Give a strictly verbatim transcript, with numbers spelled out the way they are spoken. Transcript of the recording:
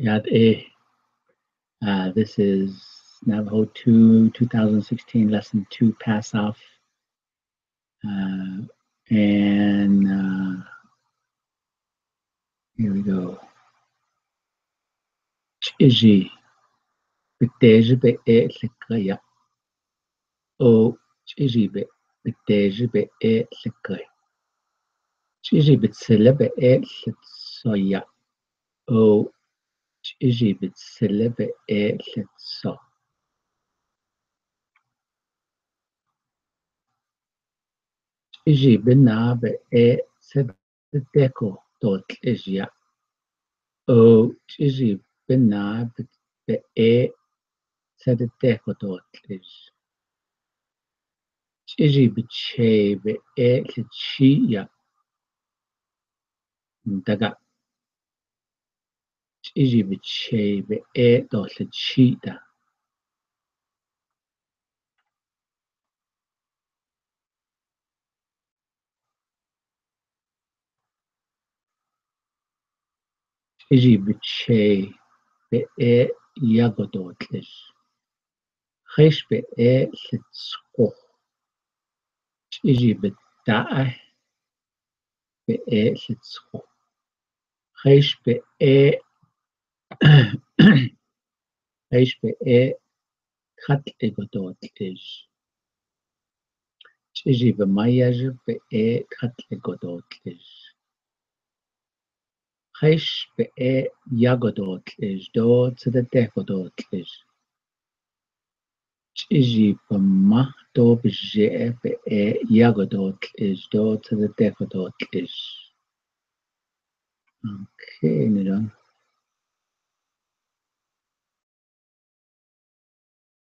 Yat e. Uh, this is Navajo two, two thousand sixteen, lesson two, pass off. Uh, and uh, here we go. Chiji. Bete ji be e lek ya. O, chiji be, bete ji be e lek ya. Chiji betsele be e lek so ya. O, chiji betsele be e lek so. Chiji bena be e sedeteko dot lejia. O, chiji bena be, be e sedeteko dot lej. Chiji bechei be e lechia. Daga. Chiji bechei be e dot lechita. Chiji bechei be e yago dot lej. Hesh be e lechko. Chiji beta e be e lechko. Hesh be e, hesh be e khat lego dot lej. Chiji bemaya ji be e khat lego dot lej. Hesh be e yago dot lej dot sedeteko dot lej. Chiji bema do beje be e yago dot lej dot sedeteko dot lej. Okay, ni dong.